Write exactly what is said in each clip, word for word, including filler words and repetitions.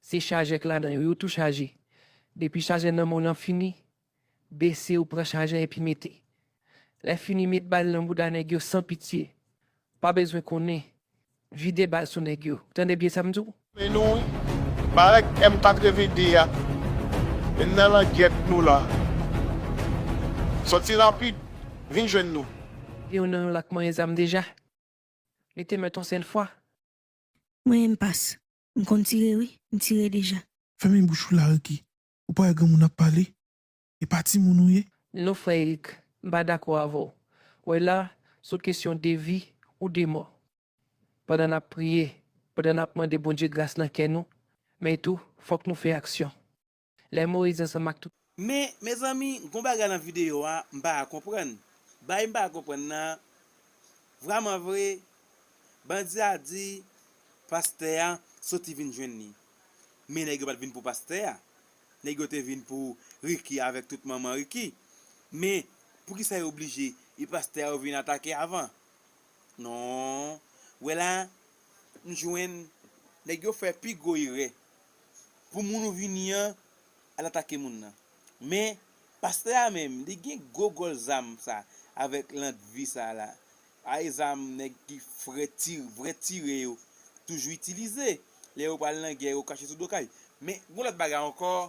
Se chajè k ladan yo, yo tou chaje. Depi chajè nan men w lan fini, bese ou pran chajè epi mete. Lè fini met bal nan bouda nèg yo san pitye. Pa bezwen konnen. Vide bal sou nèg yo. Tande byen sa m di w? Men nou wi. Barèk M katreven de a. Men nan langyèt nou la. Sòti rapid. Vin jwenn nou. Gen youn nan yo la k manyen zam deja. Li te mèt yon sèl fwa. Mwen, m pas. M konn tire, wi. M tire deja. Fèmen bouch ou la, Ricky. Ou pa wè granmoun ap pale? E pa timoun ou ye? Non, frè Eric, m pa dakò avè w. Wè la, se yon kesyon de vi ou de mò. Pandan n ap priye, pandan n ap mande Bondye gras nan kè nou, men tou, fòk nou fè aksyon. Lè Moyiz ansanm ak tout. Men, mezanmi, gon bagay nan videyo a, m pa ka konprann. Bagay m pa ka konprann nan, vrèman vre, bandi a di pastè a soti vin jwenn li. Men nèg yo pa t vin pou pastè a. Nèg yo te vin pou Ricky avèk tout manman Ricky. Men, poukisa yo oblije e pastè a yo vin atake avan? Non. Wè la, m jwenn nèg yo fè pi gwo erè. Pou moun ou vini an, al atake moun nan. Men, pastè a menm, li gen gwo gòl zam sa, avèk lantvi sa la. A e zam nèg ki frè ti, vrè tirè yo toujou itilize. Lè yo pral nan gè, yo kache sou do kay. Men, gon lòt bagay ankò,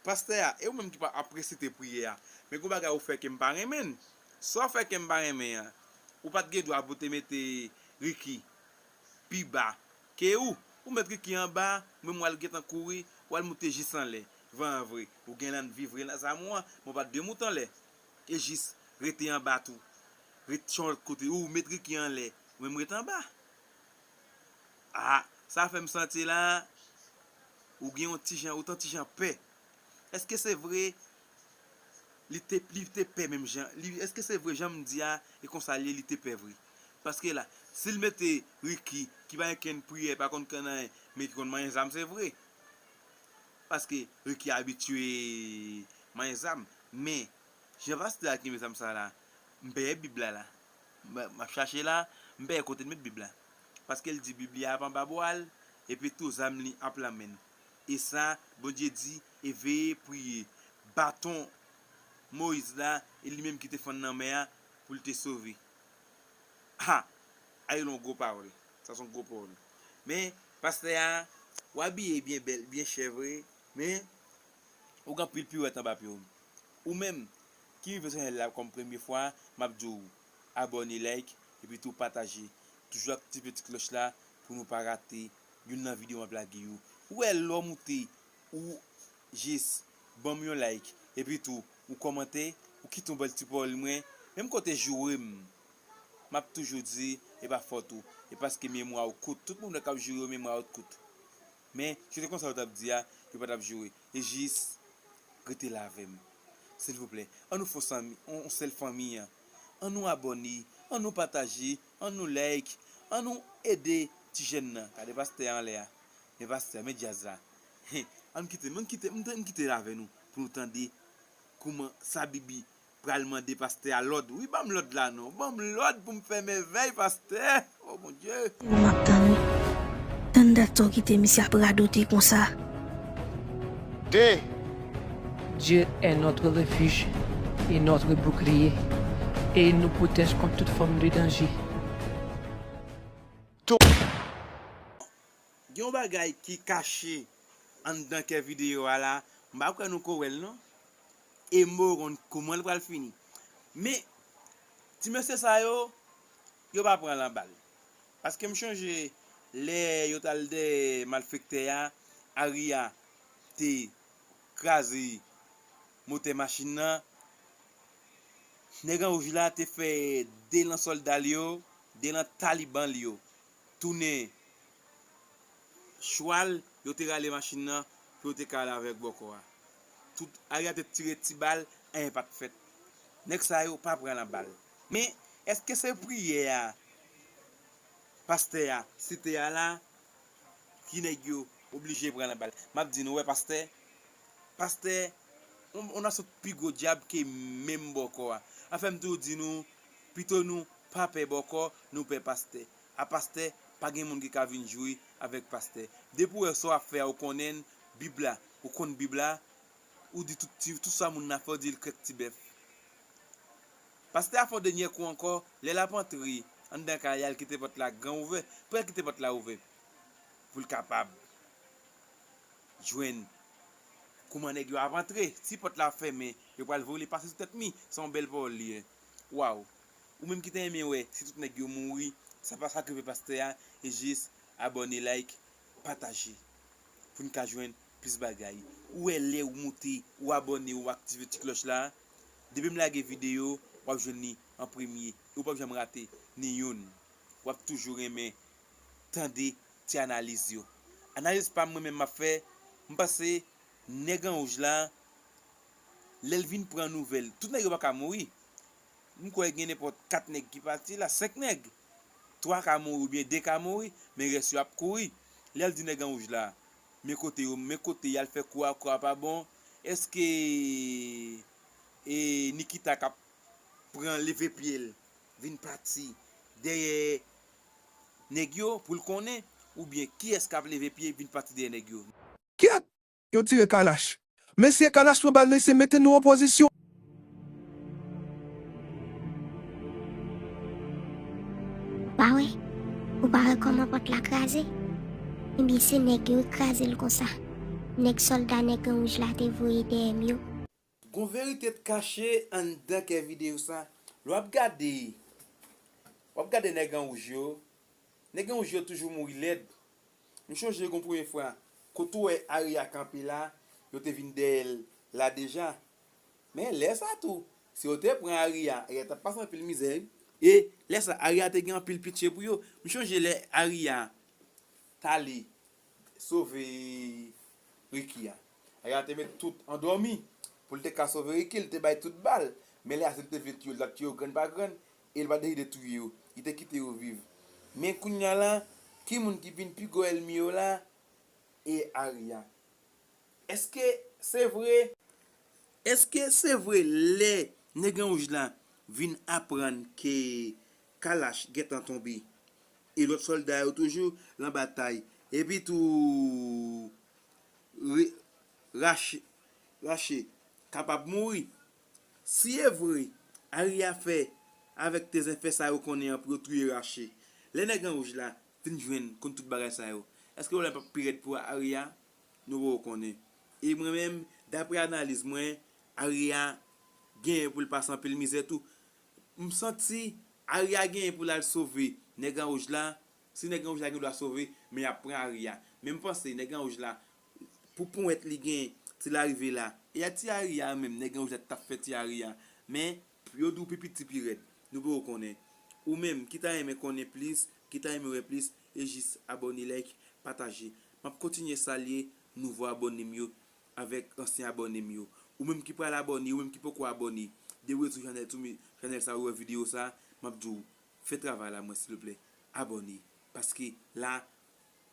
pastè a, e ou menm ki pa ap resite priyè a. Men gon bagay ou fè ke m pa renmen. Sa w fè ke m pa renmen an, ou pa t gen dwa pou te mete Ricky pi ba ke ou. Ou met Ricky anba, ou menm w al gentan kouri, w al moute jis anlè. Van an vre, ou gen lantvi vre nan zam ou an, men w pa t dwe moute anlè. E jis rete anba tou. Ret yon lòt kote, ou met Ricky anlè, ou menm ret anba. Ah, sa fè m santi la, ou gen yon ti jan, ou t yon ti jan pè. Èske se vre li te, li te pè menm jan? Li, èske se vre jan m di a, e konsa l ye, li te pè vre? Paske la, si l mete Ricky, ki pa gen kenn priyè, pa konn kenn anyen, men ki konn manyen zam, se vre. Paske Ricky abitye manyen zam. Men, jan pastè a kenbe zam sa la, m peye Bib la la. M, m ap chache la, m peye kote l met Bib la. Paske l di Bib li ap anba bwa l, epi tou zam li ap nan men l. E sa, Bondye di, e veye priye. Baton Moyiz la, e li menm ki te fann nan mè a, pou l te sove. Ha! Ay, yon gwo pawòl. Sa se yon gwo pawòl. Men, pastè a, w abiye byen bèl, byen chè vre, men, ou gen anpil piwèt anba pye w. Ou menm, ki rive sou chanèl la kòm premye fwa, m ap di w, abòne, like, epi tou pataje. Toujou aktive ti klòch la pou nou pa rate youn nan videyo m ap lage yo. Ou wè lè w moute, ou jis ban m yon like, epi tou, ou kòmante, ou kite yon bèl ti pawòl mwen, menm kote joure m. M ap toujou di, e pa fòt ou, e paske memwa ou kout. Tout moun k ap joure yo, memwa yo t kout. Men, si te konsa yo t ap di a, yo pa t ap joure. E jis, rete la avè m. Silvouplè, an nou fè yon, yon sèl fanmi an. An nou abòne, an nou pataje, an nou like, an nou ede ti jèn nan. Gade pastè a anlè a. Men pastè a, men djaz la. Hen, an kite, an kite, m, m kite l avè nou pou nou tande kouman sa Bibi pral mande pastè a lòd. Wi, ban m lòd la non. Ban m lòd pou m fè mèvèy, pastè. O Bondye! Ou m ap tann wi. Tann dat sa w kite misye ap radote konsa. De. Dieu est notre refuge et notre bouclier, et il nous protège contre toute forme de danger. Gen yon bagay ki kache anndan kè videyo a la, m pa kwè nou ko wè l non. E m poko konn kouman l pral fini. Men, ti mesye sa yo, yo pa pran lan bal. Paske m chonje lè yo t al dèyè malfektè a, Aria te kraze motè machin nan. Nèg an wouj la te fè de lan sòlda l yo, de lan taliban l yo tounen chwal, yo te rale machin nan pou yo te ka ale avèk bòkò a. Tout, Aria te tire ti bal, anyen pa t fèt. Nèg sa yo pa pran lan bal. Men, èske se priyè a pastè a site a la ki nèg yo oblije pran lan bal? M ap di nou, wè pastè, pastè, on, on nasyon pi gwo dyab ke menm bòkò a. Afè m toujou di nou, pito nou pa pè bòkò, nou pè pastè. A pastè, Pa gen moun ki ka vin jwe avèk pastè. Depi w wè sa w ap fè a, ou konnen Bib la, ou konn Bib la, ou di tout, ti- tout sa moun nan fè, ou di l krèk ti bèf. Pastè a fè yon dènye kou ankò, lè l ap antre anndan kay la, l kite pòt la gran ouvè. Pou l kite pòt la ouvè, pou l kapab jwenn kouman nèg yo ap antre. Si pòt la ap fèmen, yo pral voye li pase sou tèt mi. Se yon bèl pawòl li ye. Waw! Ou menm ki ta renmen wè si tout nèg yo mouri, sa pa sa k rive pastè a, e jis abòne, like, pataje pou n ka jwenn plis bagay. Ou wè lè ou moute, ou abòne, ou aktive ti klòch la, depi m lage videyo, w ap jwenn li an premye. E ou p ap janm rate ni youn. W ap toujou renmen tande ti analiz yo. Analiz pa m mwen menm m ap fè, m panse nèg an wouj la, lè l vin pran nouvèl, tout nèg yo pa ka mouri. M kwè gen nenpòt kat nèg ki pati la, senk nèg. Twa ka mouri oubyen de ka mouri, men rès yo ap kouri. Lè l di nèg an wouj la, men kote yo, men kote y al fè kou a, kou a pa bon. Èske e Nikita k ap pran leve pye l vin pati dèyè nèg yo pou l konnen, oubyen kiyès k ap leve pye vin pati dèyè nèg yo? Kyèt! Yo tire Kalash. Mesye, Kalash pran bal nan, se mete nou an pozisyon. Ou pa wè? Ou pa wè kòman pòt la kraze? Ebyen se nèg yo ki kraze l konsa. Nèg sòlda nèg an wouj la te voye dèyè m yo. Gon verite t kache anndan kè videyo sa. Lè w ap gade, w ap gade nèg an wouj yo, nèg an wouj yo toujou mouri lèd. M chonje gon premye fwa, kote w wè Aria kanpe la, yo te vin dèyè l la deja. Men lè sa tou, si yo te pran Aria, Aria t ap pase anpil mizè wi. E lè sa, Aria te gen anpil pitye pou yo. M chonje lè Aria t ale sove Ricky a. Aria te met tout andòmi pou l te ka sove Ricky, l te bay tout bal. Men lè a se l te vle touye yo, l t ap touye yo grenn pa grenn, e l pa t deside touye yo. Li te kite yo viv. Men kounye a la, ki moun ki vin pi gwo ènmi yo la? E Aria. Èske se vre? Èske se vre lè nèg an wouj la vin aprann ke Kalash gentan tonbe e lòt sòlda yo toujou lan batay, epi tou Rache kapab mouri? Si e vre Aria fè avèk Tezen fè sa yo konnen an pou yo touye Rache, lè nèg an wouj la vin jwenn konn tout bagay sa yo, èske pwoblèm p ap pi rèd pou Aria? Nou poko konnen. E mwen menm, daprè analiz mwen, Aria genyen pou l pase anpil mizè tou. M santi Aria genyen pou l al sove nèg an wouj la. Si nèg an wouj la gen dwa sove, men y ap pran Aria. Men m panse nèg an wouj la, pou ponyèt li gen, si l arive la, e a ti Aria menm, nèg an wouj la t ap fè ti Aria. Men yo di w pi piti pi rèd. Nou poko konnen. Ou menm ki ta renmen konnen plis, ki ta renmen wè plis, e jis abòne, like, pataje. M ap kontinye salye nouvo abòne m yo avèk ansyen abòne m yo. Ou menm ki pral abòne, ou menm ki poko abòne, dewe sou chanèl, sou chanèl sa ou wè videyo sa, m ap di w, fè travay la mwen silvouplè, abòne. Paske la,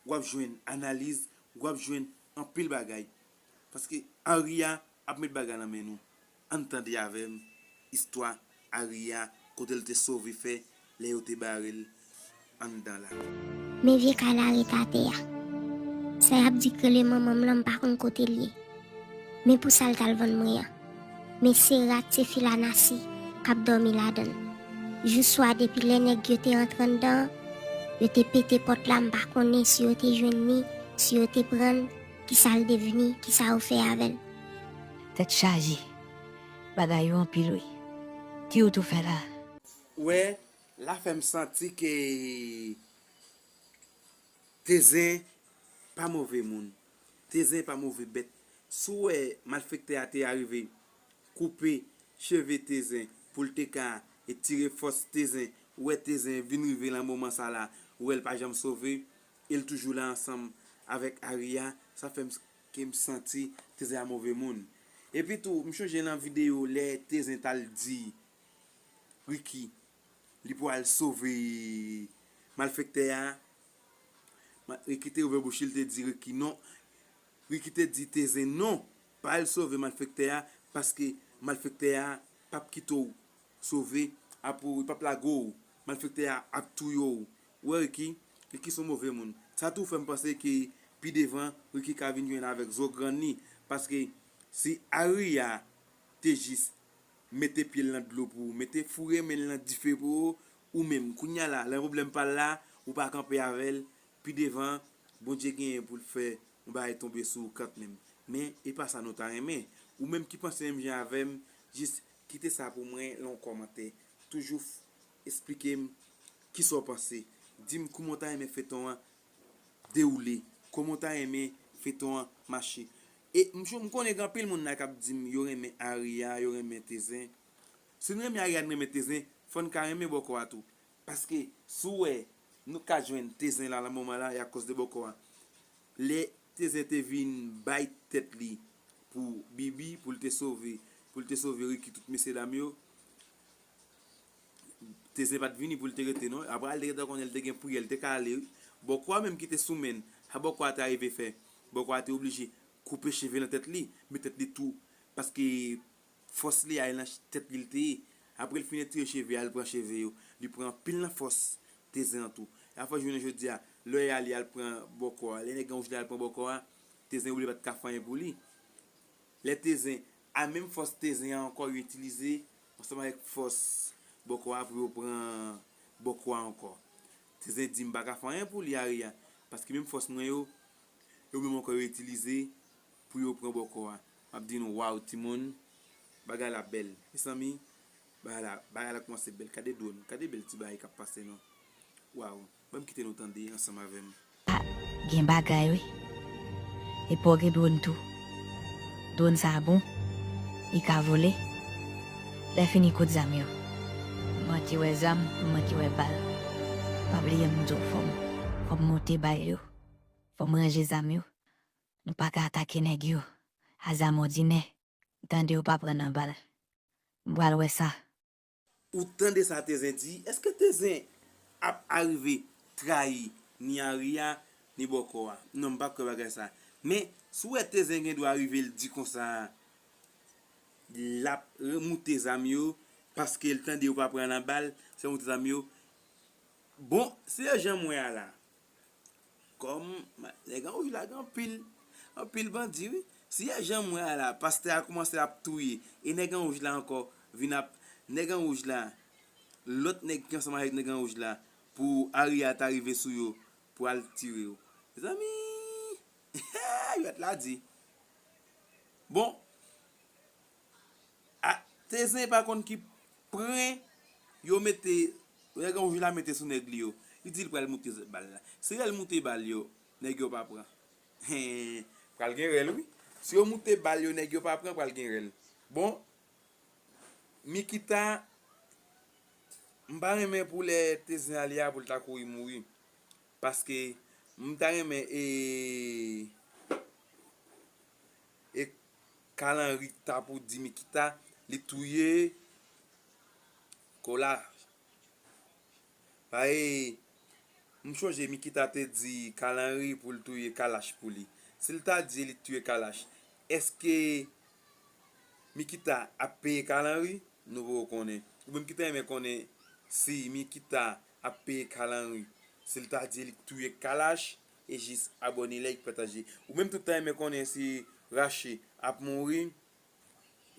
w ap jwenn analiz, w ap jwenn anpil bagay. Paske Aria ap met bagay nan men nou. Ann tande avè m istwa Aria kote l te sove fè lè yo te bare l anndan la. Men vye kay la ret atè a. Sa y ap di k rele manman m lan, m pa konn kote l ye. Men pou sa l t al vann mwen an. Men se rat, se fil a nasi k ap dòmi ladan l. Jou swa depi lè nèg yo te antre anndan an, yo te pete pòt la, m pa konnen si yo te jwenn li, si yo te pran l, kisa l devni, kisa yo fè avè l. Tèt chaje. Bagay yo anpil wi. Ki ou tou fè la? Ou wè, la fè m santi ke Tezen pa move moun. Tezen pa move bèt. Si w wè malfektè a te arive koupe cheve Tezen pou l te ka tire fòs Tezen, ou wè Tezen vin rive lan moman sa la, ou wè l pa janm sove, e l toujou la ansanm avèk Aria, sa fè m ke m santi Tezen a move moun. Epi tou, m chonje nan videyo lè Tezen t al di Ricky li pral sove malfektè a. Ricky te ouvè bouch li, li te di Ricky non. Ricky te di Tezen non, pa al sove malfektè a, paske malfektè a p ap kite w sove, apre li p ap lage w, malfektè a ap touye w. Ou wè Ricky, Ricky se yon move moun. Sa tou fè m panse ke pi devan, Ricky ka vin jwenn avèk zo grann li. Paske si Aria te jis mete pye l nan dlo pou ou, mete foure men l nan dife pou ou, ou menm, kounye a la, lè pwoblèm pa l la, ou pa kanpe avè l, pi devan, Bondye genyen pou l fè yon bagay tonbe sou ou kanmenm. Men, e pa sa nou ta renmen. Ou menm ki panse menm jan avè m, jis kite sa pou mwen lan yon kòmantè. Toujou f-, esplike m kisa w panse. Di m kòman w ta renmen feyton an dewoule, kòman w ta renmen feyton an mache. E m, m konnen gen anpil moun la k ap di m yo renmen Aria, yo renmen Tezen. Si n renmen Aria, n renmen Tezen, fò n ka renmen bòkò a tou. Paske, si w wè, nou ka jwenn Tezen la, nan moman la, e akoz de bòkò a. Lè Tezen te vin bay tèt li pou Bibi, pou l te sove, pou l te sove Ricky, tout mesye dam yo, Tezen pa t vini pou l te rete, non. Apre, al te gentan konnen l te gen priyè, l te ka ale, wi. Bòkò a menm ki te sou men l, sa bòkò a te arive fè? Bòkò a te oblije koupe cheve nan tèt li, men tèt li tou. Paske fòs li a, e nan tèt li l te ye. Apre l fin etire cheve a, l pran cheve yo. Li pran anpil nan fòs Tezen an tou. E a fòs jounen jodi a, lè y ale al pran bòkò a, lè nèg an wouj la al pran bòkò a, Tezen oubli pa t ka fè anyen pou li. Lè Tezen, a menm fòs Tezen an ankò yo itilize ansanm avèk fòs bòkò a pou yo pran bòkò a ankò. Tezen di, "M pa ka fè anyen pou li, Aria, paske menm fòs mwen yo, yo menm ankò yo itilize pou yo pran bòkò a." M ap di nou, waw, timoun, bagay la bèl. Mezanmi, bagay la, bagay la kòmanse bèl. Gade dwòn, gade bèl ti bagay k ap pase, non. Waw, ban m kite nou tande ansanm avè m. Ah, gen bagay, wi. Epi w gen dwòn tou. Dwòn sa a bon, li ka vole. Lè fini, kot zam yo? M manke wè zam, m manke wè bal. Pa bliye m di w, fò m, fò m monte bal yo. Fò m ranje zam yo. Nou pa ka atake nèg yo a zam òdinè. M tande yo pa pran nan bal. M pral wè sa. Ou tande sa Tezen di? Èske Tezen ap arive trayi ni Aria, ni bòkò a? Non, m pa kwè bagay sa. Men, si w wè Tezen gen dwa rive l di konsa, l ap moute zam yo, paske l tande yo pa pran nan bal, se moute zam yo. Bon, se jan m wè a la. Kòm ma-, nèg an wouj la gen anpil, anpil bandi, wi. Si e jan m wè a la, pastè a kòmanse ap touye, e nèg an wouj la ankò vin ap, nèg an wouj la, lòt nèg ki ansanm avèk nèg an wouj la, pou Aria ta rive sou yo, pou al tire yo. Mezanmi, jwèt la di. Bon, a, Tezen pa konn ki pwen yo mete, nèg an wouj la mete sou nèg li yo. Li di l pral moute bal la. Si lè l moute bal yo, nèg yo pa pran. Hen, pral gen rèl, wi. Si yo moute bal yo, nèg yo pa pran, pral gen rèl. Bon, Mikita, m pa renmen pou lè Tezen ale a pou l ta kouri mouri. Paske m ta renmen e, e Kalanri ta pou di Mikita li touye Kola. Paske m chonje Mikita te di Kalanri pou l touye Kalash pou li. Si l ta di li touye Kalash, èske Mikita ap peye Kalanri? Nou poko konnen. Ou menm ki ta renmen konnen si Mikita ap peye Kalanri, si l ta di li touye Kalash, e jis abòne, like, pataje. Ou menm tou ki ta renmen konnen si Rache ap mouri,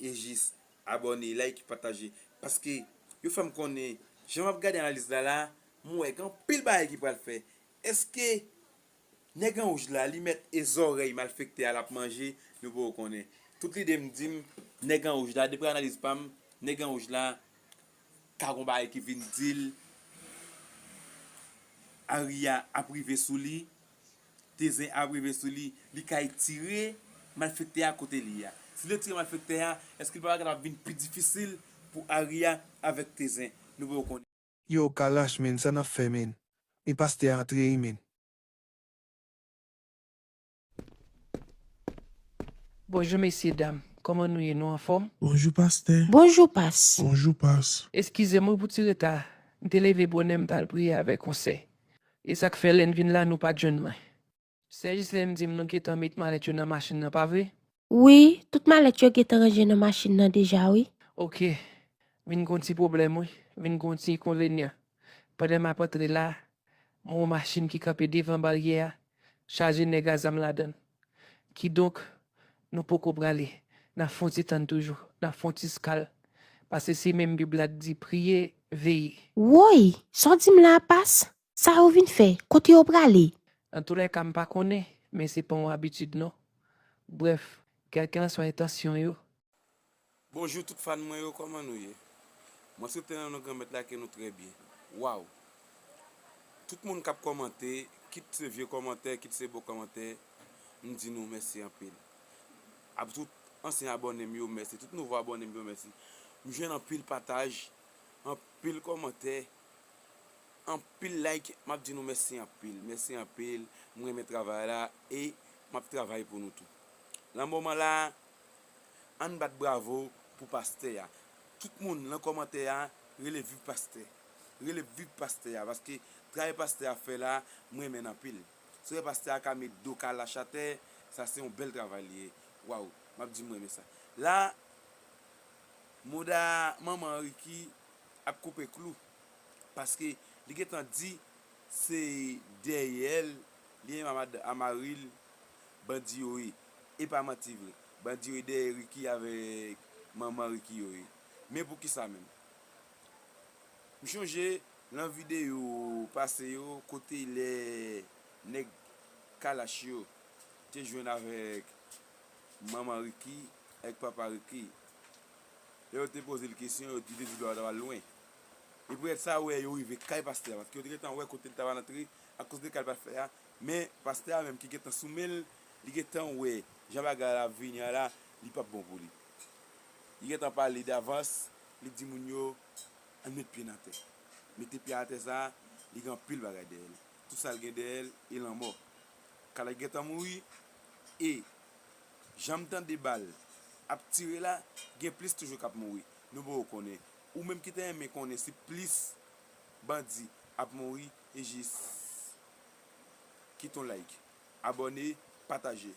e jis abòne, like, pataje. Paske yo fè m konnen, jan m ap gade analiz la la, m wè gen anpil bagay ki pral fè. Èske nèg an wouj la, li mèt e zòrèy malfektè a l ap manje, nou poko konnen. Tout lide m di m, nèg an wouj la, dapre analiz pa m, nèg an wouj la, ka gon bagay ki vin di l, Aria ap rive sou li, Tezen ap rive sou li, li kay tire malfektè a kote li a. Si li tire malfektè a, èske li pa ka vin pi difisil pou Aria avèk Tezen? Nou poko konnen. Yo, Kalash, men, sa n ap fè, men? E pastè a antre, wi, men. Bonjou, mesye, dam. Kòman nou ye? Nou anfòm? Bonjou, pastè. Bonjou, pas. Bonjou, pas. Eskize m, wi, pou ti reta. M te leve bonè, m t al priye avèk yon sè. E sa k fè, lè n vin la, nou pa t jwenn mwen. Sè Jislèn di m nou gentan met malèt yo nan machin nan, pa vre? Wi, tout malèt yo gentan ranje nan machin nan deja, wi. Oke. Vin gen yon ti pwoblèm, wi. Vin gen yon ti enkonvenyan. Pandan m ap antre la, yon machin ki kanpe devan baryè a, chaje nèg a zam ladan l. Kidonk, nou poko prale. N ap fè yon ti tann toujou. N ap fè yon ti skal. Paske se menm Bib la k di, priye, veye. Woy! Sa w di m la a, Pas? Sa yo vin fè? Kote yo prale? Antoulèka, m pa konnen, men se pa yon abitid non. Brèf, kèlkelanswa entansyon yo, Bonjou tout fan mwen yo, kòman nou ye? Mwen swete nan non Granmèt la ke nou trè byen. Waw! Tout moun k ap kòmante, kit se vye kòmantè, kit se bon kòmantè, m di nou mèsi anpil. Ap tout ansyen abòne m yo, mèsi. Tout nouvo abòne m yo, mèsi. M jwenn anpil pataj, anpil kòmantè, anpil like, m ap di nou mèsi anpil, mèsi anpil, m renmen travay la e m ap travay pou nou tou. Nan moman la, ann bat bravo pou pastè a. Tout moun nan kòmantè a, rele viv pastè. Rele viv pastè a, paske travay pastè a ap fè la, m renmen l anpil. Si w wè pastè a ka met do kalach atè, sa se yon bèl travay li ye. Waw, m ap di m renmen sa. La, mouda manman Ricky ap koupe klou. Paske li gentan di se dèyè l, li menm a mad- a mari l, bandi yo ye. E pa manti vre. Bandi yo ye dèyè Ricky avèk manman Ricky yo ye. Men poukisa menm? M chonje nan videyo pase yo kote lè nèg kalach yo te jwenn avèk manman Ricky, avèk papa Ricky. Lè yo te poze l kesyon, yo, li te di dlo a t ap al lwen. E poutèt sa, ou wè, yo rive kay pastè a, paske yo te gentan wè kote l t ap al antre, akoz de kay l pral fè a. Men, pastè a menm ki gentan sou men l, li gentan wè jan bagay la ap vini a la, li p ap bon pou li. Li gentan pale davans, li di moun yo, ann met pye n atè. Mete pye atè sa, li gen anpil bagay dèyè l. Tout sa l gen dèyè l, e lanmò. Kalach gentan mouri, e jan m tande bal ap tire la, gen plis toujou k ap mouri. Nou poko konnen. Ou menm ki ta renmen konnen si plis bandi ap mouri, e jis kite yon like, abòne, pataje.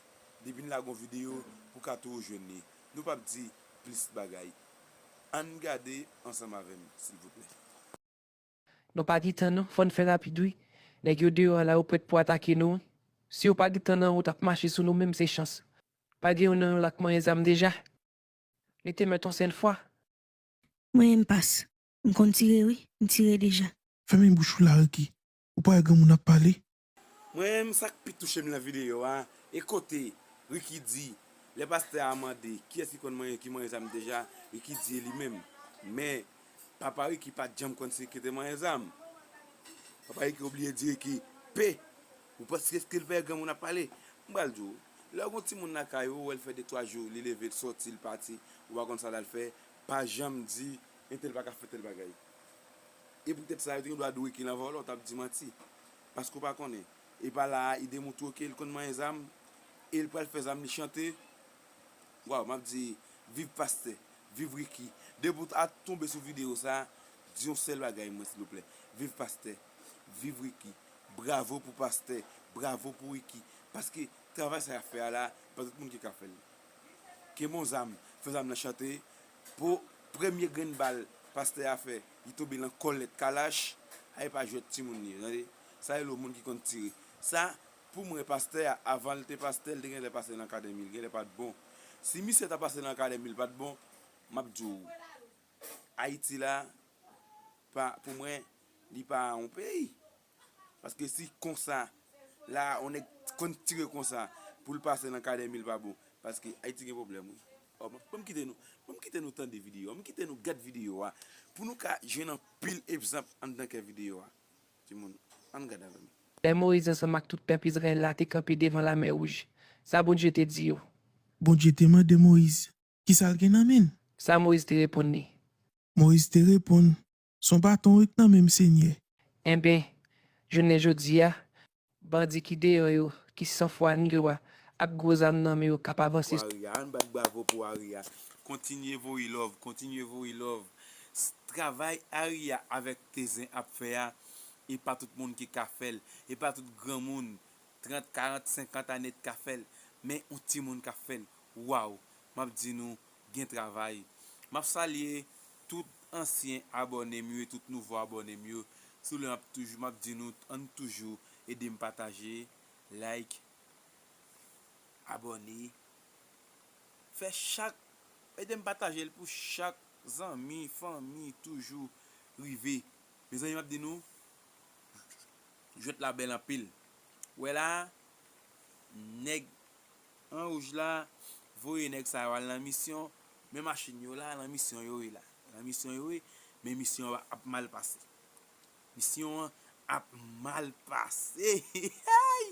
Depi n lage yon videyo, pou w ka toujou jwenn li. Nou p ap di plis bagay. Ann gade ansanm avè m, silvouplè. Nou pa gentan non, fò n fè rapid wi. Nèg yo deyò a la, yo prèt pou atake nou wi. Si yo pa gentan nan wout ap mache sou nou menm, se chans. Pa gen youn nan yo la k manyen zam deja? Li te mèt yon sèl fwa. Mwen menm Pas, m konn tire wi, m tire deja. Fèmen bouch ou la Ricky, ou pa wè granmoun ap pale? Mwen menm sa k pi touche m nan videyo a, e kote Ricky di, lè pastè a mande kiyès ki konn manyen, ki manyen zam deja, Ricky di e li menm. Men, papa Ricky pa t janm konn si Ricky te manyen zam. Papa Ricky obliye di Ricky, pe, ou panse èske l pè granmoun ap pale? M pral di w, lè w gen yon timoun lakay ou, ou wè l fè de twa jou, li leve, l sòti, l pati, ou pa konn sa l al fè, pa janm di, entèl pa ka fè tèl bagay. E poutèt sa, yo te gen dwa di w Ricky lan vòlò, w t ap di manti. Paske w pa konnen. E pa la a, li demoutre w ke l konn manyen zam, e l pral fè zam li chante. Waw, m ap di, viv pastè, viv Ricky. Depi w ta tonbe sou videyo sa, di yon sèl bagay mwen, silvouplè. Viv pastè, viv Ricky. Bravo pou pastè, bravo pou Ricky. Paske travay sa y ap fè a la, pa tout moun ki ka fè l. Kenbe yon zam, fè zam nan chante. Pou premye grenn bal pastè a fè, li tonbe lan kòlèt kalach, a e pa jwèt timoun li ye, tande. Sa rele yon moun ki konn tire. Sa, pou mwen, pastè a, avan l te pastè, l te genlè pase lan kadèmi, l genlè pa t bon. Si misye ta pase lan kadèmi, l pa t bon, m ap di w, Ayiti la, pa, pou mwen, li pa yon peyi. Paske si konsa, la, yon nèg konn tire konsa, pou l pase nan kadèmi l pa bon. Paske Ayiti gen pwoblèm, wi. Ò, ban m kite nou, ban m kite nou tande videyo a, ban m kite nou gad videyo a, pou nou ka jwenn anpil egzanp anndan kè videyo a. Timoun, ann gad avè m. Lè Moyiz ansanm ak tout pèp Izrayèl la te kanpe devan Lamè Wouj, sa Bondye te di yo? Bondye te mande Moyiz, kisa l gen nan men l? Sa Moyiz te reponn li? Moyiz te reponn, s on baton wi k nan men m, Senyè. Enben, jounen jodi a, bandi ki deyò yo, ki san fwa ni lwa, ak gwo zam nan men yo k ap avanse. Pou Ari a, ann bat bravo pou Ari a. Kontinye voye love, kontinye voye love. S- Travay Ari a avèk Tezen ap fè a, e pa tout moun ki ka fè l, e pa tout granmoun, trant, karant, senkant ane t ka fè l, men yon timoun k ap fè l. Waw, m ap di nou, gen travay. M ap salye tout ansyen abòne m yo e tout nouvo abòne m yo. Sou le m ap toujou, m ap di nou, ann toujou ede m pataje, like, abòne. Fè chak, ede m pataje l pou chak zanmi, fanmi toujou rive. Mezanmi, m ap di nou, jwèt la bèl anpil. Wè la, nèg an wouj la voye nèg sa yo al nan misyon, men machin yo la, nan misyon yo ye la. Nan misyon yo ye, men misyon an ap mal pase. Misyon an ap mal pase. Ay!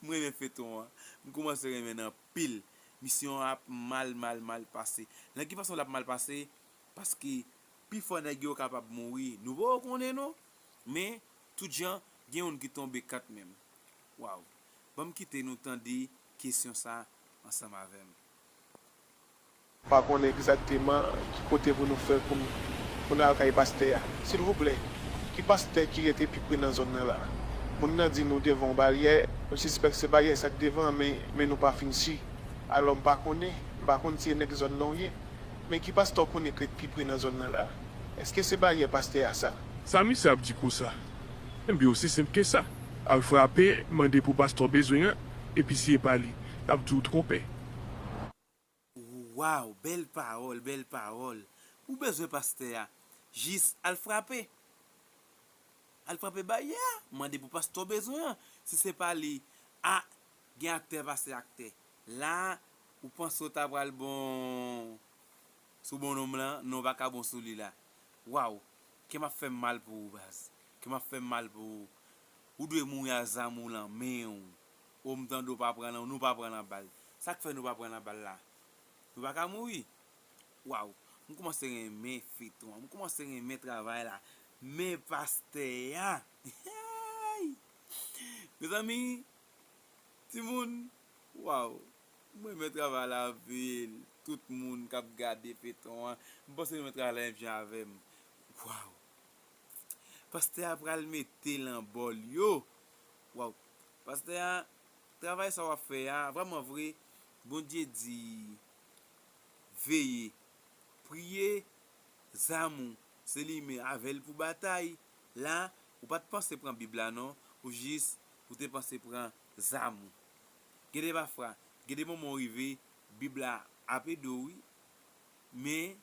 M renmen feyton an. M kòmanse renmen l anpil. Misyon an ap mal, mal, mal pase. Nan ki fason l ap mal pase? Paske pifò nèg yo kapab mouri. Nou poko konnen non. Men, tout jan, gen youn ki tonbe kanmenm. Waw. Ban m kite nou tande kesyon sa ansanm avè m. Pa konnen egzakteman ki kote pou nou fè pou n pou n al kay pastè a. Silvouplè, ki pastè ki rete pi pre nan zòn nan la? Moun nan di nou devan yon baryè, nou sispèk se baryè sa k devan an, men, men nou pa fin si. Alò m pa konnen, m pa konn si e nèg zòn nan w ye. Men ki pastè w konnen k ret pi pre nan zòn nan la? Èske se baryè pastè a sa? Sa misye ap di konsa? Enben osi senp ke sa. Al frape, mande pou pastè w bezwen an, epi si e pa li, l ap di w twonpe. Waw, bèl pawòl, bèl pawòl. Ou bezwen pastè a, jis al frape. Al frape baryè a, mande pou pastè w bezwen an. Si se pa li, a, gen aktè pase aktè. La, ou panse w ta pral bon sou bonnonm lan, non w pa ka bon sou li la. Waw, kè m ap fè m mal pou ou baz. Kè m ap fè m mal pou ou. Ou dwe mouri a zam ou lan men w. O m tande w pa pran nan, nou pa pran nan bal. Sa k fè nou pa pran nan bal la? Nou pa ka mouri? Waw, m kòmanse renmen feyton an, m kòmanse renmen travay la. Men pastè a! Mezanmi, timoun, waw, m renmen travay la anpil. Tout moun k ap gade feyton an, m panse nou renmen travay la menm jan avè m. Waw! Pastè a pral mete l an bòl yo. Waw. Pastè a, travay sa w ap fè a, vrèman vre, Bondye di, veye, priye, zam ou, se li menm avè l pou batay. La, ou pa t panse pran Bib la non, ou jis, ou te panse pran zam ou. Gen de pafwa, gen de moman w rive, Bib la ap ede w wi. Men,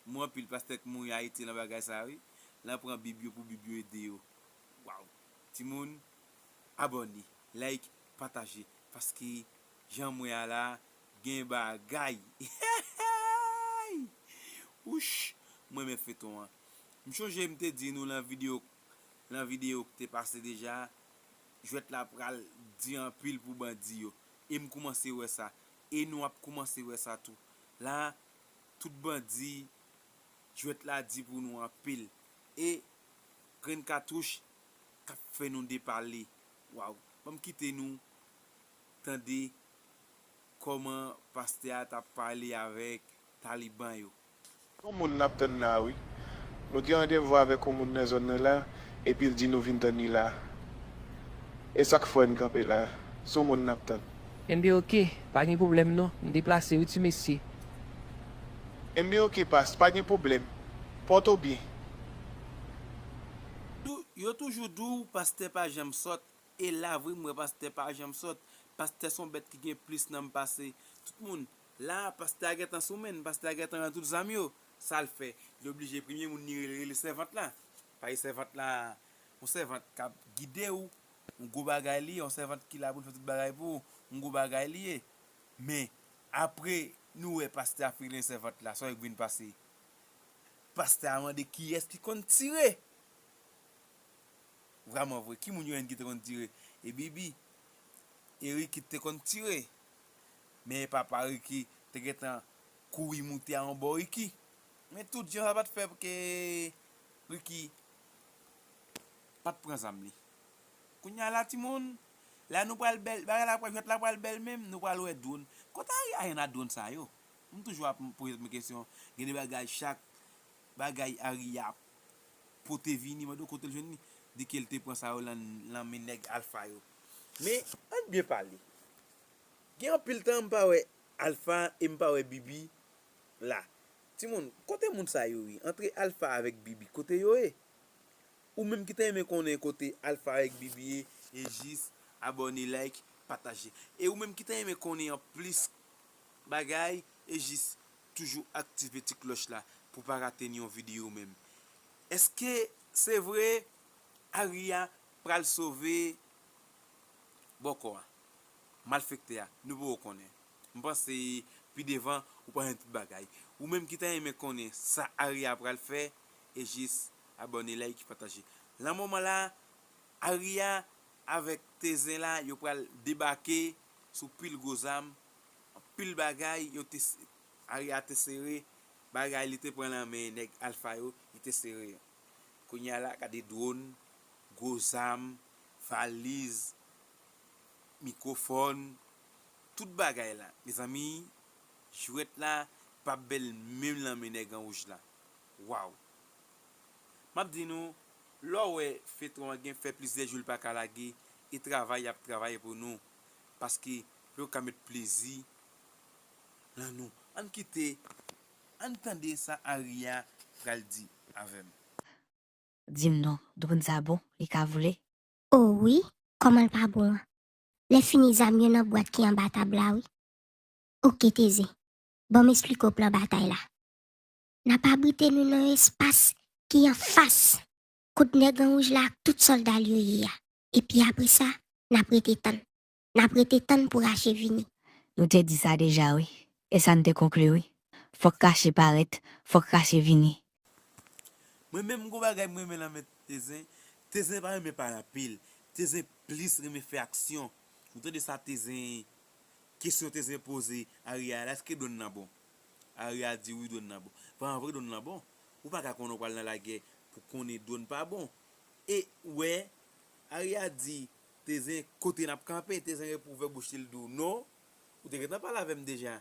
m wè anpil pastè k mouri Ayiti nan bagay sa wi. L an pran Bib yo pou Bib yo ede yo. Waw. Timoun, abòne, like, pataje. Paske, jan m wè a la, gen bagay. Wouch, m renmen feyton an. M chonje m te di nou lan videyo, lan videyo k te pase deja, jwèt la pral di anpil pou bandi yo. E m koumanse wè sa. E nou ap koumanse wè sa tou. La, tout bandi, jwèt la di pou nou anpil. E grenn katouch k ap fè nou depale. Waw. Ban m kite nou tande kòman pastè a t ap pale avèk taliban yo. Yon moun n ap tann la wi. Nou gen randevou avèk yon moun nan zòn nan la, epi l di nou vin tann li la. E sa k fè n kanpe la. Se yon moun n ap tann. Enben oke, pa gen pwoblèm non, m deplase wi ti mesye. Enben oke pas, pa gen pwoblèm. Pòte w byen. Yo toujou di w pastè pa janm sòt. E la vre m wè pastè pa janm sòt. Pastè se yon bèt ki gen plis nanm pase tout moun. La, pastè a gentan sou men n, pastè a gentan rann tout zam yo. Sa l fè? Li oblije premye moun li rele, rele sèvant la. Paske sèvant la, yon sèvant k ap gide w, yon gwo bagay li ye, yon sèvant ki la pou l fè tout bagay pou ou, yon gwo bagay li ye. Men, apre nou wè pastè a fin rele sèvant la, sa w wè k vin pase? Pastè a mande kiyès ki konn tire. Vrèman vre, ki moun yo menm ki te konn tire? E Bibi, e Riki te konn tire. Men papa Riki te gentan kouri moute a yon bò Riki. Men tout jan sa pa t fè ke Riki pa t pran zam li. Kounye a la timoun, la nou pral bèl, bagay la pral, jwèt la pral bèl menm, nou pral wè dwòn. Kote Ari ayen a dwòn sa yo? M toujou ap poze tèt mwen kesyon. Gen de bagay chak bagay Ari ap pote vini, mande w kote l jwenn li. Di ke l te pran sa yo lan, lan men nèg Alfa yo. Men, ann byen pale. Gen anpil tan m pa wè Alfa e m pa wè Bibi la. Timoun, kote moun sa yo ye? Antre Alpha avèk Bibi, kote yo ye? Ou menm ki ta renmen konnen kote Alpha avèk Bibi ye, e jis abòne, like, pataje. E ou menm ki ta renmen konnen anplis bagay, e jis toujou aktive ti klòch la pou pa rate yon videyo menm. Èske se vre Aria pral sove bòkò a, malfektè a? Nou poko konnen. M panse pi devan ou pral jwenn tout bagay. Ou menm ki ta renmen konnen sa Aria pral fè, e jis abòne, like, pataje. Nan moman la, Aria avèk Tezen la, yo pral debake sou pil gwo zam, pil bagay, yo te, Aria te sere, bagay li te pran nan men nèg Alpha yo, li te sere. Kounye a la, gade dwòn, gwo zam, valiz, mikwofòn, tout bagay la. Mezanmi, jwèt la p ap bèl menm nan men nèg an wouj la. Waw! M ap di nou, lè w wè fetwon an gen fè plizyè jou l pa ka lage, e travay y ap travay pou nou, paske pou yo ka met plezi nan nou. Ann kite, ann tande sa Aria pral di avè m. Di m non, dwòn sa bon, li ka vole? O wi, kòman l pa bon an? Lè fini zam yo nan bwat ki anba tab la wi. Oke Tezen, ban m esplike w plan batay la. N ap abrite nou nan yon espas ki anfas kot nèg an wouj la ak tout sòlda l yo ye a. Epi apre sa, n ap rete tann. N ap rete tann pou Rache vini. Nou te di sa deja wi. E sa n te konkli wi. Fòk Rache parèt, fòk Rache vini. Mwen menm gon bagay m renmen nan men Tezen. Tezen pa renmen pale anpil. Tezen plis renmen fè aksyon. Ou tande sa Tezen, kesyon Tezen poze Aria la, èske dwòn nan bon? Aria di wi dwòn nan bon. Vrèman vre dwòn nan bon. Ou pa ka konnen w pral nan lagè pou konnen dwòn pa bon. E ou wè, Aria di Tezen kote n ap kanpe, Tezen repouvè bouch li, l di w non, ou te gentan pale avè m deja.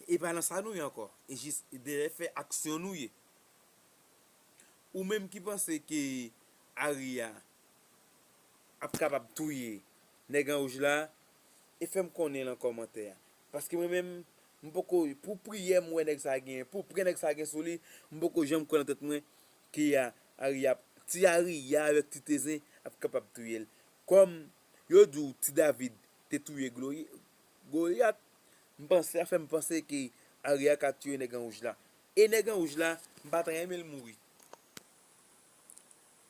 E pa nan sa nou ye ankò. E jis dèyè fè aksyon nou ye. Ou menm ki panse ke Aria ap kapab touye nèg an wouj la, e fè m konnen nan kòmantè a. Paske mwen menm, m poko, pou priyè m wè nèg sa genyen, pou priyè nèg sa gen sou li, m poko janm kwè nan tèt mwen ke a, Aria, ti Aria avèk ti Tezen ap kapab touye l. Kòm yo di w ti David te touye Glori-, Golyat, m panse, sa fè m panse ke Aria ka touye nèg an wouj la. E nèg an wouj la, m pa ta renmen l mouri.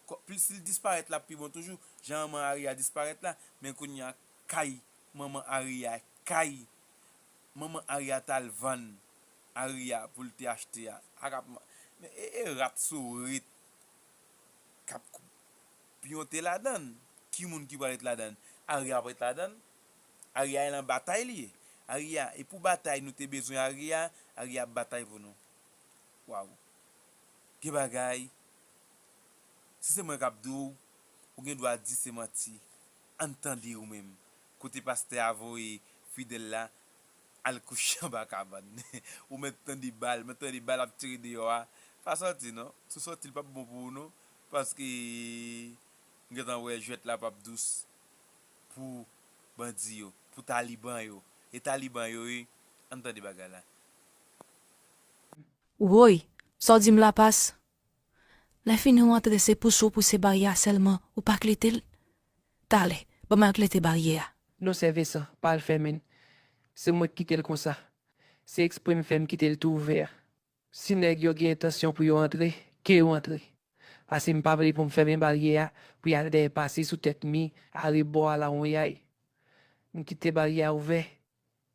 Kò-, plis li disparèt la pi bon toujou. Jan manman Aria disparèt la, men kounye a kay manman Aria, kay manman Aria t al vann Aria pou l te achte a. Ak ap, men e, e rat sourit k ap piyonte ladann. Ki moun ki pral ret ladann? Aria ap ret ladann. Aria e nan batay li ye. Aria, e pou batay nou te bezwen Aria, Aria ap batay pou nou. Waw. Gen bagay. Si se mwen k ap di w, ou gen dwa di se manti. Ann tande ou menm. Kote pastè a voye fidèl la al kouche anba kabann. Ou mèt tande bal, mèt tande bal ap tire deyò a. Pa sòti non. Si w sòti l p ap bon pou ou non. Paske m gentan wè jwèt la p ap dous pou bandi yo, pou taliban yo. E taliban yo wi. Ann tande bagay la. Woy, sa w di m la pas? Lè fini w antre se pouse w pouse baryè a sèlman, ou pa klete l? Talè, ban m al klete baryè a. Non sè Vensan, pa al fèmen l. Se mwen k kite l konsa. Se ekspre m fè m kite l tou ouvè. Si nèg yo gen entansyon pou yo antre, ke yo antre. Paske m pa vle pou m fèmen baryè a pou y al dèyè pase sou tèt mi a rebò a lawonyay. M kite baryè a ouvè.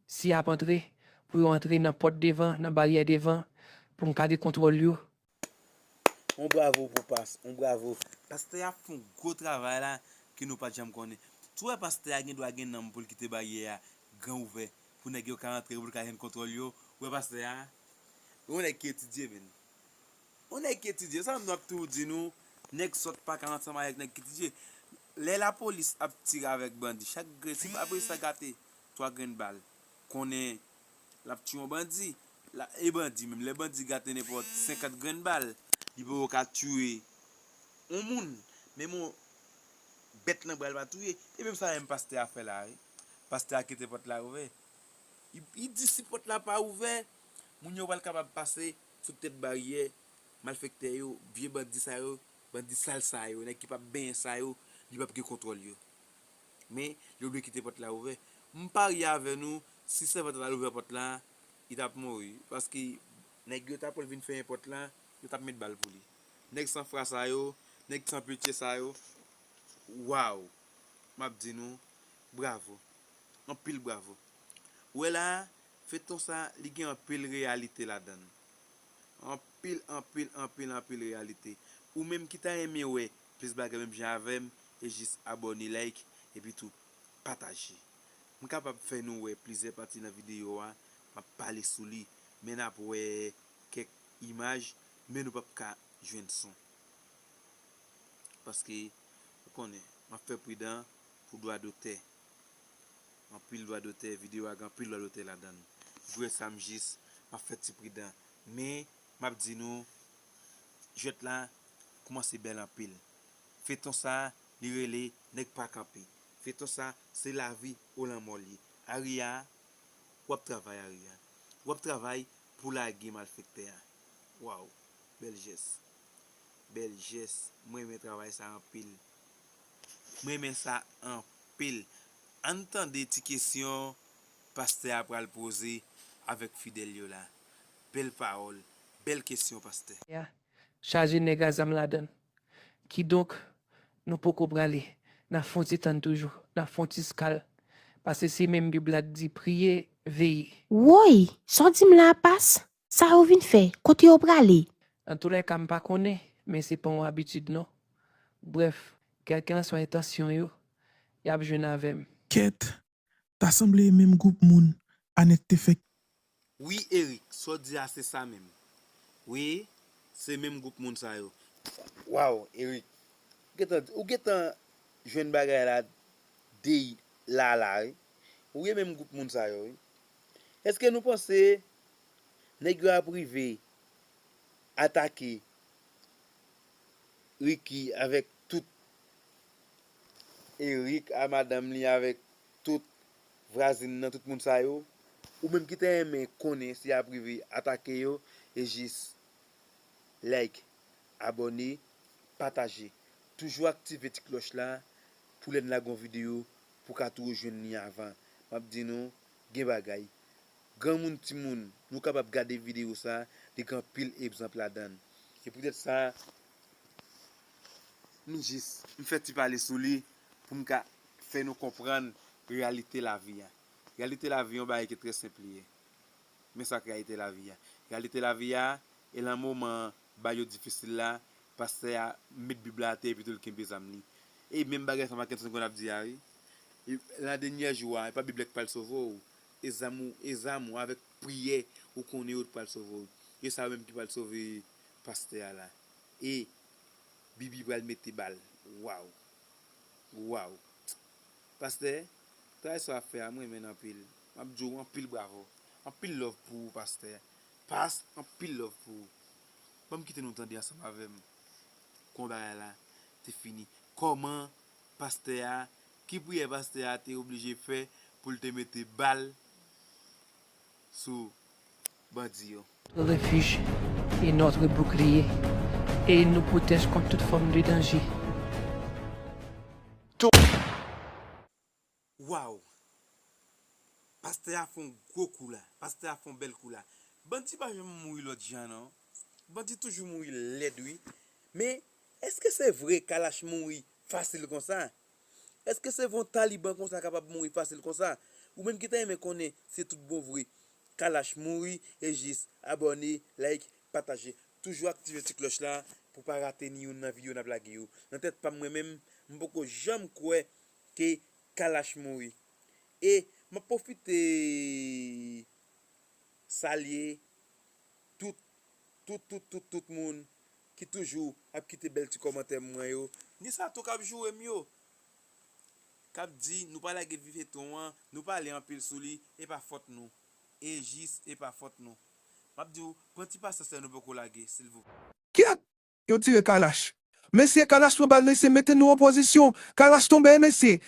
Si y ap antre, pou yo antre nan pòt devan, nan baryè devan, pou m ka gen kontwòl yo. On bravo pou pas, on bravo. Pastè a fè yon gwo travay la ke nou pa t janm konnen. Tou wè pastè a gen dwa gen nanm pou l kite baryè a gran ouvè pou nèg yo ka antre, pou l ka jwenn kontwòl yo. Ou wè pastè a? Ou wè nèg ki etidye menm. On nèg ki etidye, sa m ap toujou di nou, nèg sòt pa ka ansanm avèk nèg ki etidye. Lè lapolis ap tire avèk bandi, chak grenn, si pa polis la gate twa grenn bal, konnen l ap tiye yon bandi. La, e bandi menm, lè bandi gate nenpòt senkant grenn bal, li poko ka tiye yon moun. Menm yon bèt nan bwa l pa touye. E menm sa menm pastè a fè la wi. Pastè a kite pòt la ouvè. Li, li di si pòt la pa ouvè, moun yo pral kapab pase sou tèt baryè, malfektè yo, vye bandi sa yo, bandi sal sa yo, nèg ki p ap benyen sa yo, li p ap gen kontwòl yo. Men, li oblije kite pòt la ouvè. M parye avè nou, si sèvant la ouvè pòt la, li t ap mouri. Paske nèg yo t ap pral vin fèmen pòt la, yo t ap met bal pou li. Nèg san fwa sa yo, nèg san pitye sa yo, waw! M ap di nou, bravo. Anpil bravo. Ou wè la, feton sa, li gen anpil reyalite ladan l. Anpil, anpil, anpil, anpil reyalite. Ou menm ki ta renmen wè plis bagay menm jan avè m, e jis abòne, like, epi tou pataje. M kapab fè nou wè plizyè pati nan videyo a, m ap pale sou li, men n ap wè kèk imaj, men nou p ap ka jwenn son. Paske, ou konnen, m ap fè pridan pou dwa dotè. Anpil dwa dotè, videyo a gen anpil dwa dotè ladan l. Jwè sa m jis, m ap fè ti pridan. Men, m ap di nou, jwèt la koumanse bèl anpil. Feton sa, li rele Nèg pa kanpe. Feton sa, se lavi ou lanmò l ye. Aria, w ap travay, Aria. W ap travay pou lage malfektè a. Waw, bèl jès. Bèl jès. Mwen renmen travay sa anpil. Mwen renmen sa anpil. Ann tande ti kesyon pastè a pral poze avèk fidèl yo la. Bèl pawòl, bèl kesyon, pastè. Ya. Chaje nèg a zam ladan l. Kidonk, nou poko prale. N a fè yon ti tann toujou. N a fè yon ti skal. Paske se menm Bib la t di, priye, veye. Woy! Sa w di m la a, pas? Sa yo vin fè? Kote yo prale? Antoulèka, m pa konnen, men se pa yon abitid, non. Brèf, kèlkenswa entansyon yo, y ap jwenn avè m. Kèt, ta sanble e menm gwoup moun Anèt te fè. Wi, Erik, sa w di a se sa menm. Wi, se menm gwoup moun sa yo. Waw, Erik, ou gentan, ou gentan jwenn bagay la dey la la, wi. Ou ye menm gwoup moun sa yo, wi. Èske nou panse nèg yo ap rive atake Ricky avèk tout Erik a madanm li, avèk tout vwazin nan, tout moun sa yo? Ou menm ki ta renmen konnen si y ap rive atake yo, e jis like, abòne, pataje. Toujou aktive ti klòch la pou lè n lage yon videyo pou w ka toujou jwenn li avan. M ap di nou, gen bagay. Granmoun, timoun, nou kapab gade videyo sa, li gen anpil egzanp ladan l. Se poutèt sa, nou jis, m fè ti pale sou li pou m ka fè nou konprann reyalite lavi a. Reyalite lavi a, yon bagay ki trè senp li ye. Men sa k reyalite lavi a. Reyalite lavi a, e nan moman bagay yo difisil la, pastè a met Bib la atè epi tou l kenbe zam li. E menm bagay sa Mackenson konn ap di a, wi. E nan dènyè jou a, e pa Bib la k pral sove w. E zam ou, e zam ou avèk priyè ou konnen yo t pral sove w. E sa yo menm ki pral sove pastè a la. E Bibi pral mete bal. Waw. Waw. Pastè, travay sa w ap fè a, mwen renmen l anpil. M ap di w anpil bravo. Anpil love pou ou, pastè. Pas, anpil love pou ou. Ban m kite nou tande ansanm avè m kòman bagay la te fini. Kòman pastè a, ki priyè pastè a te oblije fè pou l te mete bal sou bandi yo. Notre refuge et notre bouclier, et il nous protège contre toute forme de danger. Waw! Pastè a fè yon gwo kou la. Pastè a fè yon bèl kou la. Bandi pa janm mouri lòt jan, non. Bandi toujou mouri lèd, wi. Men, èske se vre Kalash mouri fasil konsa? Èske se vre yon taliban konsa kapab mouri fasil konsa? Ou menm ki ta renmen konnen se tout bon vre Kalash mouri, e jis abòne, like, pataje. Toujou aktive ti klòch la pou pa rate ni youn nan videyo n ap lage yo. Nan tèt pa m, mwen menm, m poko janm kwè ke Kalash mouri. E m ap pwofite salye tout, tout, tout, tout, tout moun ki toujou ap kite bèl ti kòmantè mwen yo. Ni sa tou k ap joure m yo. K ap di, nou pa lage vi feton an, nou pale anpil sou li, e pa fòt nou. E jis, e pa fòt nou. M ap di w, pran ti pasyans la nou poko lage, silvouplè. Kèt! Yo tire Kalash. Mesye, Kalash pran bal, mesye, mete nou an pozisyon. Kalash tonbe, mesye.